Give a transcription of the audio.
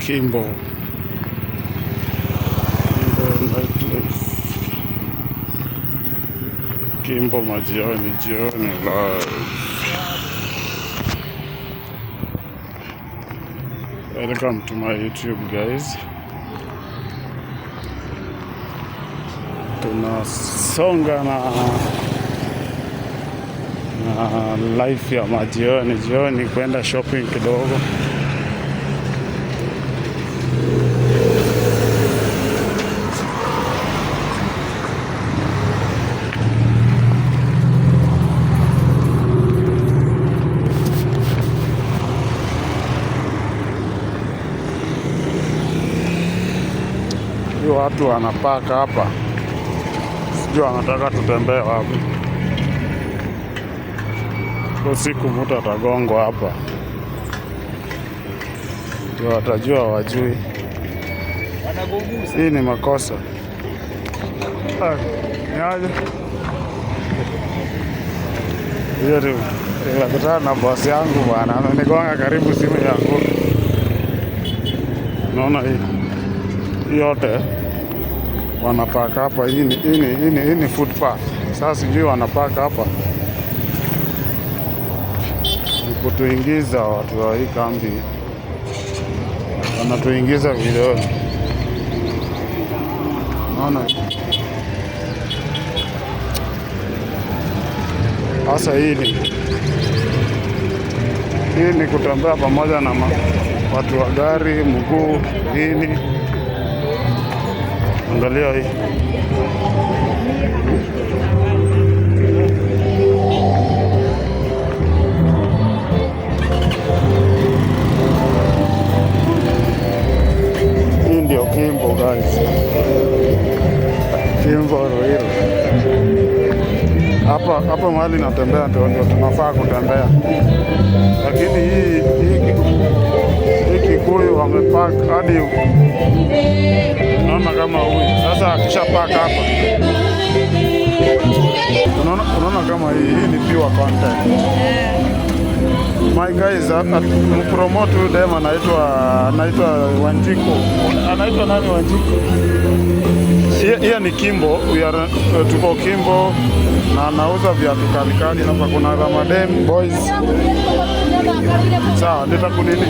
Kimbo. Kimbo nightlife. Kimbo majioni jioni live. Welcome to my YouTube, guys. Tunasonga na life ya majioni jioni, kwenda shopping kidogo. Hii watu wanapaka hapa, sijui wanataka tutembee wapi. Kwa siku mtu atagongwa hapa, ndio watajua wajui. Hii ni makosa. Ah, ni aje? Hiyo tu nilikutana na bosi yangu bwana, amenigonga karibu simu yangu. Unaona hii yote wanapaka hapa. Hii ni footpath. Sasa sijui wanapaka hapa ni kutuingiza watu wa hii kambi, wanatuingiza videoni. Unaona sasa, hii ni kutembea pamoja na watu wa gari, mguu, nini. Angalia hii. Hii ndio Kimbo, guys. Kimbo Ruiru. Hapa hapa mahali natembea ndio tunafaa kutembea, lakini hii Kikuyu wamepark hadi unaona kama huyu sasa akisha park hapa, unaona kama hii ni pure content. My guys, mpromote huyu dem anaitwa Wanjiku. Anaitwa nani Wanjiku? Hiyo ni Kimbo, we are, tuko Kimbo na anauza viatu kalikali hapa. Kuna Ramadan boys. Sawa, nitakunini.